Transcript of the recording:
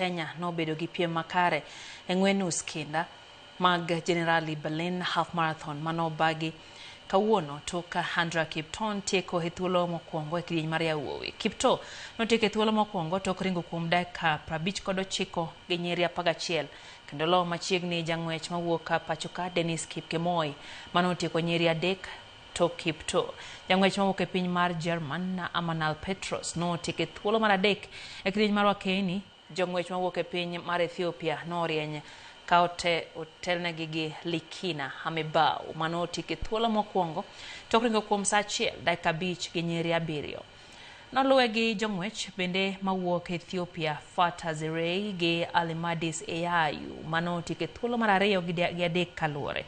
Kenya nobedo gi piem makare e ng'we nus kinda mag Generali Berlin Half Marathon manobagi kawuono tok ka Andrea Kiptoo tieko e thuolo mokwongo e kidieny mar yawuowi. Kiptoo notieko e thuolo mokwongo tok ringo kuom dakika 59 gi nyiri 11 kendo lowo machiegni jang'wech mawuok pachoka Dennis Kipkemoi manotieko nyiri 3 tok Kiptoo. Jang'wech mawuok e piny mar Jerman Amanal Petros notieko e thuolo mar 3 e kidieny mar wakeyni. Jong'wech mawuok e piny mar Ethiopia norieny ka otelnegi gi Likina Amebau manotieko e thuolo mokwongo tok ringo kuom saa 1 dakika 5 gi nyiri 7. Noluwe gi jong'wech bende mawuok Ethiopia Fata Zerei gi Alimadis Eyayu manotieko e thuolo mar 2 gi 3 kaluwore.